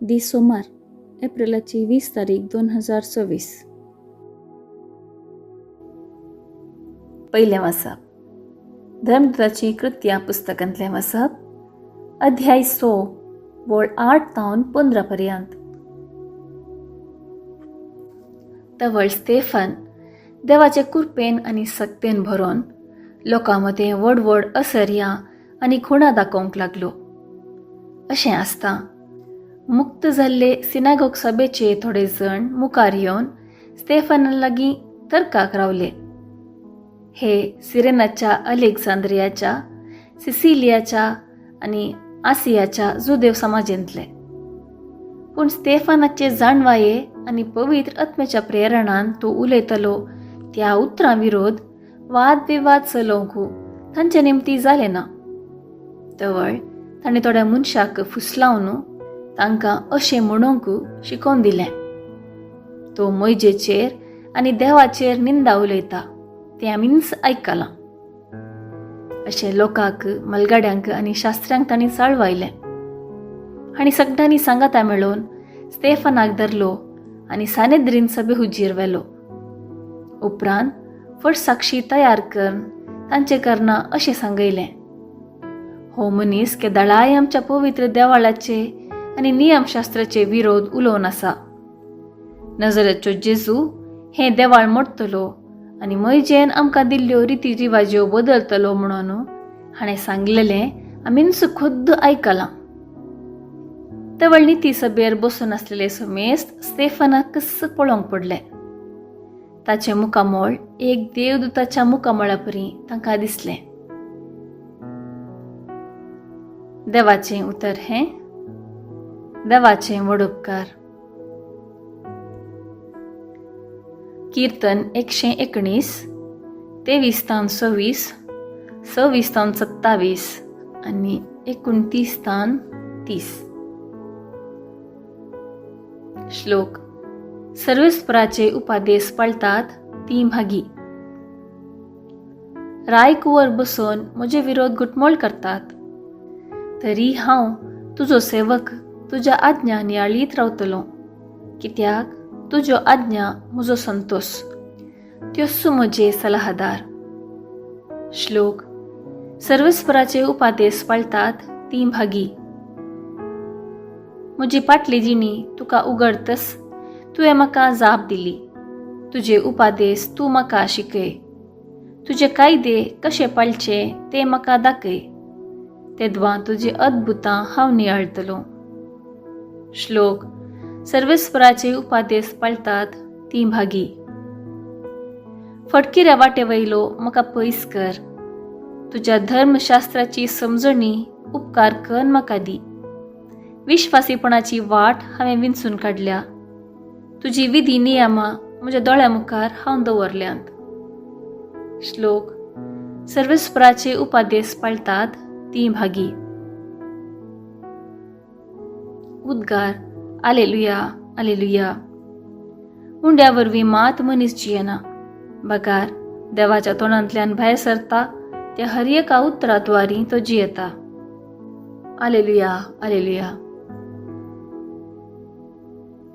दीस सोमार, एप्रिलाची 20 तारीख 2024. पयलें वाचप धर्मदूताची कृत्यां पुस्तकांतलें वाचप, अध्याय 6 वळ 8 तावन 15 पर्यंत. तवळ स्तेफन देवाचे कुरपेन आनी सक्तेन भरोन लोकां मदें व्हड व्हड असर्यां आनी खुणा दाखोवंक लागलो. अशें आसता मुक्त जाल्ले सिनागोग सभेचे थोडे जण मुखार येवन स्तेफाना लागीं तर्काक रावले. हे सिरेनाच्या, अलेक्झांद्रियाच्या, सिसिलियाच्या आनी आसियाच्या जुदेव समाजेंतले. पूण स्तेफानाचे जाणवाये आनी पवित्र आत्म्याच्या प्रेरणान तो उलयतलो त्या उतरां विरोध वाद विवाद चलोवंक तांचे निमती जालें ना. तवळ ताणें थोड्या मनशाक फुसलावन तांकां अशें म्हणूंक शिकोवन दिलें, तो मोयजेचेर आनी देवाचेर निंदा उलयता तें आमीच आयकलां. अशें लोकांक, मलगाड्यांक आनी शास्त्र्यांक तांणी चाळवायलें आनी सगळ्यांनी सांगाता मेळोवन स्तेफनाक धरलो आनी सानेद्रीन सभे हुजीर व्हेलो. उपरांत फट साक्षी तयार करून तांचे करना अशें सांगयलें, हो मनीस केदळाय आमच्या पवित्र देवाळाचे आनी नियमशास्त्राचे विरोध उलोवन आसा. नजरेचो जेजू हें देवाळ मोडटलो आनी मैजेन आमकां दिल्ल्यो रिती रिवाज्यो बदलतलो म्हणून हाणें सांगलेलें आमीच खुद्द आयकलां. तवळ निती सभेर बसून आसलेले समेस्त स्तेफनाक पळोवंक पडले. ताचें मुखामळ एक देवदूताच्या मुखामळा परी तांकां दिसलें. देवाचें उतर हें देवाचें व्हड उपकार. कीर्तन 119, 23 तान 26, 26 तान 27 आनी 29 तान 30. श्लोक सर्वेस्पराचे उपादेस पाळतात ती भागी. राय कुंवर बसून म्हजे विरोध घुटमळ करतात, तरी हांव तुजो सेवक तुज्या आज्ञा नियाळीत रावतलो. कित्याक तुज्यो आज्ञा म्हजो संतोष, त्योच म्हजे सलाहदार. श्लोक सर्वेस्पराचे उपादेस पाळतात ती भागी. म्हजी पाटली जिणी तुका उगडतस तुवें म्हाका जाप दिली. तुजे उपादेस तूं म्हाका शिकय, तुजे कायदे कशे पाळचे ते म्हाका दाखय. तेदवां तुजी अद्भुतां हांव नियाळतलो. श्लोक सर्वेस्पराचे उपादेस पाळतात ती भागी. फटकिऱ्या वाटे वयलो म्हाका पयस कर, तुज्या धर्मशास्त्राची समजणी उपकार कर म्हाका दी. विश्वासीपणाची वाट हांवें विंचून काडल्या, तुजी विधी नियमां म्हज्या दोळ्या मुखार हांव दवरल्यांत. श्लोक सर्वेस्पराचे उपादेस पाळतात ती भागी. उद्गार आलेलुया आलेलुया. उंड्या वरवीं मात मनीस जियेना, बगार देवाच्या तोंडांतल्यान भायर सरता त्या हर एका उतराद्वारी तो जियेता. आलेलुया आलेलुया.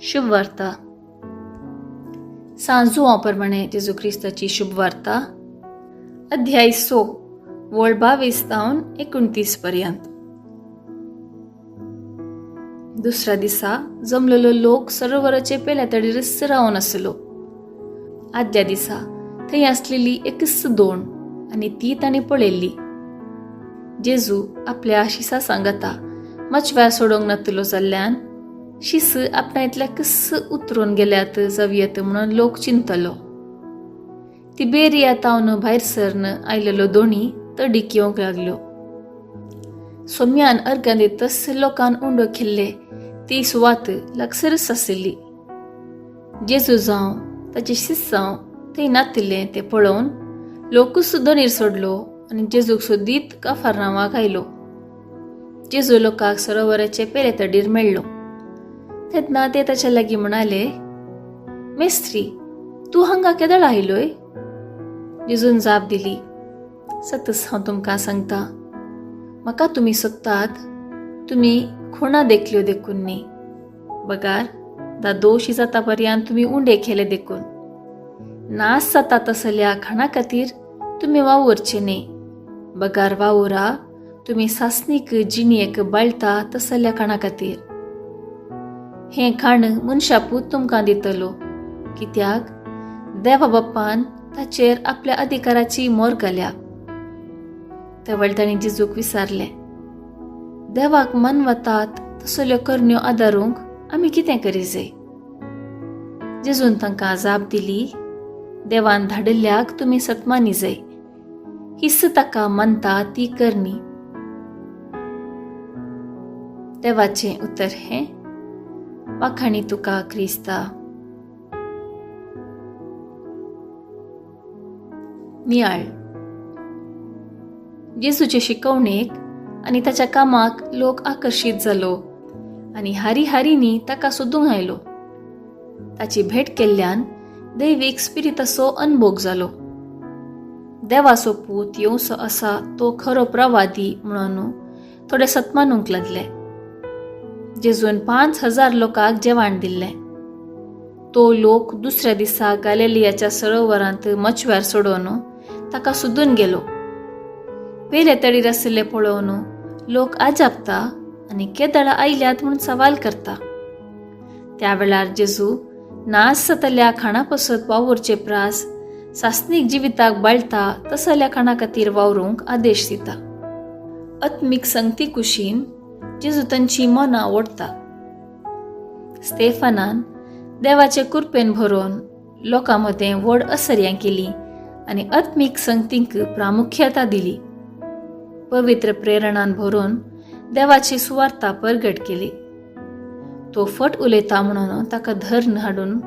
शुभवार्ता. सांजू प्रमाणे जेजू क्रिस्ताची शुभवार्ता, अध्याय 6 वळ 22 तावन 29 पर्यंत. दुसऱ्या दिसा जमलेलो लोक सरोवराचे पेल्या तडीरच रावन आसलो. आदल्या दिसा थंय आसलेली एकच दोण आनी ती तांणी पळयल्ली. जेजू आपल्या शिसा सांगता मचव्यार सोडोवंक नातलो जाल्ल्यान शिस आपणा इतल्याकच उतरून गेल्यात जावयेत म्हणून लोक चिंतलो. तिबेरिया तावन भायर सरन आयलेलो दोणी तडीक येवंक लागल्यो. सोम्यान अर्गां दितच लोकान उंडो खेल्ले ती सुवात लागसरच आशिल्ली. जेजू जावं ताचे शिस जावं थंय नातिल्लें तें पळोवन लोकूच दोणीर सोडलो आनी जेजूक सोदीत काफारनांवाक आयलो. जेजू लोकांक सरोवराचे पेले तडीर मेळ्ळो. तेन्ना ते ताच्या लागीं म्हणाले, मेस्त्री, तूं हांगा केदळ आयलोय? जेजून जाप दिली, सतच हांव तुमकां सांगता, म्हाका तुमी सोदतात, तुमी खुणा देखल्यो देखून न्ही, बगार दादोशी जाता पर्यंत तुमी उंडे केले देखून नास जाता तसल्या खाणा खातीर तुमी वावुरचे न्ही, बगार वावुरा तुमी सासणीक जिणयेक बाळटा तसल्या खाणा खातीर. हें खाण मनशापूत तुमकां दितलो, कित्याक देवा बाप्पान ताचेर आपल्या अधिकाराची मोर घाल्या. तेवळ तांणी जेजूक विचारलें, देवाक मन वतात तसल्यो करण्यो आदारूंक आमी कितें करी जाय? जेजून तांकां जाप दिली, देवान धाडिल्ल्याक तुमी सतमानी जाय, हीच ताका मानता ती करणी. देवाचें उतर हें. वाखाणी तुका क्रिस्ता. नियाळ. जेजूचे शिकवणेक आनी ताच्या कामाक लोक आकर्शीत जालो आनी हारी हारींनी ताका सोदूंक आयलो. ताची भेट केल्ल्यान दैवीक स्पिरिताचो अनभोग जालो. देवाचो पूत येवचो आसा तो खरो प्रवादी म्हणून थोडे सतमानूंक लागले. जेजून 5000 लोकांक जेवण दिल्लें. तो लोक दुसऱ्या दिसा गालेलियाच्या सरोवरांत मचव्यार सोडोवन ताका सोदून गेलो. वेले तडीर आशिल्ले पळोवन लोक आजापता आनी केदळा आयल्यात म्हणून सवाल करता. त्या वेळार जेजू नास जातल्या खाणा पसत वावुरचे प्रास सासणीक जिविताक बाळटा तसल्या खाणा खातीर वावरूंक आदेश दिता. आत्मीक संगती कुशीन जेजू तांची मनां ओडटा. स्टेफनान देवाचे कुरपेन भरोवन लोकां मदें व्हड असर्यां केली आनी आत्मीक संगतींक प्रामुख्यता दिली. पवित्र प्रेरणान भरून देवाची सुवार्ता परगट केली. तो फट उलयता म्हणून ताका धरून हाडून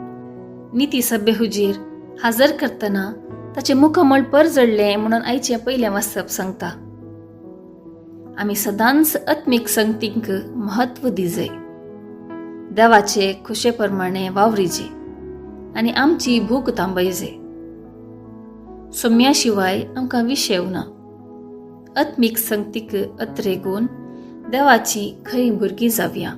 निती सभे हुजीर हाजर करतना ताचें मुखमळ परजडलें म्हणून आयचें पयलें वाचप सांगता. आमी सदांच आत्मीक संगतींक म्हत्व दिजे, देवाचे खुशे प्रमाणे वावरिजे आनी आमची भूक थांबयजे. सोम्या शिवाय आमकां विशेव ना. आत्मीक संगतीक अत्रेगून देवाची खरी भुरगीं जावया.